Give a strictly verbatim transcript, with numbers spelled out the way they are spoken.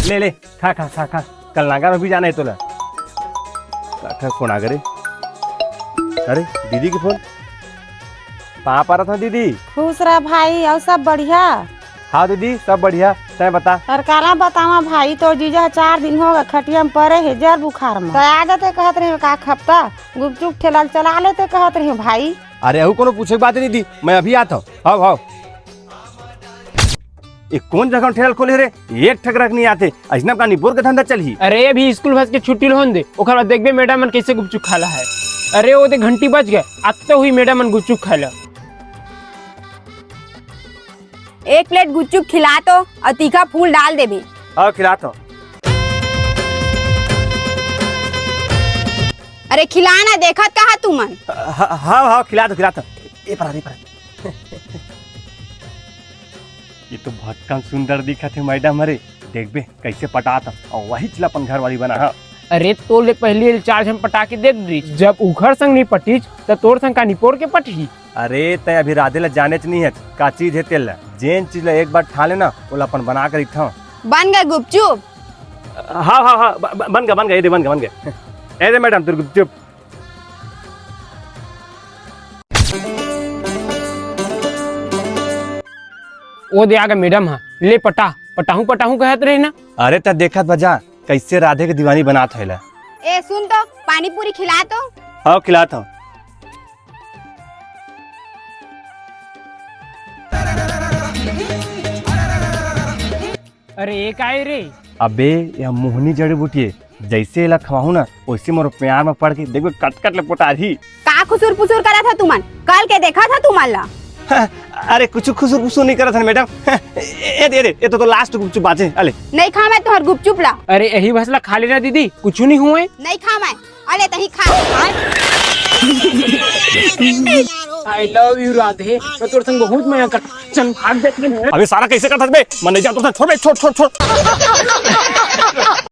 ले ले, खा खा खा खा। कल नागर में भी जाना है तोला। काकर फोन आ गे रे? अरे, दीदी के फोन। पाँव परत हँव दीदी। खुश रह भाई, अउ सब बढ़िया? हाँ दीदी, सब बढ़िया। तैं बता। अरे काला बतावा भाई, तोर जीजा ह चार दिन होगे खटिया म परे हे, जर बुखार म। त आ जाते कहत रहे का हफ्ता गुपचुप ठेला ल चला लेते कहत रहे भाई। अरे, अहू कोनो पूछे के बात हे दीदी, मैं अभी आत हँव। हव, हव। ये कोन जगह ठेला खोले रे? एक ठक ग्राहक नइ आथे। अइसना का निपोर के धंधा चलही? अरे, अभी स्कूल भस के छुट्टी ल होन दे, ओकर बाद देखबे मैडम मन कइसे गुपचुप खाला हे। अरे, ओ दे घंटी बज गे, आते हुई मैडम मन गुपचुप खाला। एक प्लेट गुपचुप खिला तो, अउ तीखा फूल डाल देबे। हाँ, खिलात हँव। अरे खिला ना, देखत का हा तुमन? हाँ, हाँ, हाँ, खिलात हँव, खिलात हँव। ए पर आ, ए पर आ। ये तो भक्कम सुंदर दिखत हे मैडम। अरे देखबे कइसे पटात हँव, अउ वही ला अपन घर वाली बना। हाँ। अरे तोर ले पहिली ये चार झन पटा के दे दीस, जब उखर संग नइ पटिस त तोर संग का निपोर के पटही? अरे तैं अभी राधे ला जानेच नइ हस, का चीज हे तेला। जेन चीज ला एक बार ठान ले ना, ओला अपन बना के रखथँव। बन गे गुपचुप? हाँ, हाँ, हाँ, ब-, ब-, बन गे, बन गे, ये दे, बन गे, बन गे। ए दे मैडम, तोर गुपचुप। ओ दे आ गे मैडम ह, ले पटा, पटाहूँ, पटाहूँ कहत रहे ना। अरे त देखत बजा, कइसे राधे के दीवानी बनात हे ला। ए सुन तो, पानी पूरी खिला तो। हाँ, खिलात हँव। अरे, ये का हे रे? अबे, ये मोहनी जड़ी बूटी हे। जइसे एला खवाहूँ ना, वइसे मोर प्यार म पड़ के देखबे, कट-कट ले पोटारही। का खुसुर-फुसुर करत हव तुमन? कल के देखत हँव तुमन ला। अरे, कुछू खुसुर-फुसुर नइ करत हन, मैडम। ए, ए, ए, ए तो, तो लास्ट गुपचुप बाचे, अले। नइ खाँव मैं तुँहर गुपचुप ला। अरे, यही भस ला खा लेना दीदी, कुछू नइ होय। नइ खाँव मैं। अले तहीं खा। I love you राधे, मैं तोर संग बहुत मजा कर। चल भाग दे। अबे सारा कइसे करत हस बे? मैं नइ जाँव तोर संग, छोड़ बे, छोड़, छोड़, छोड़।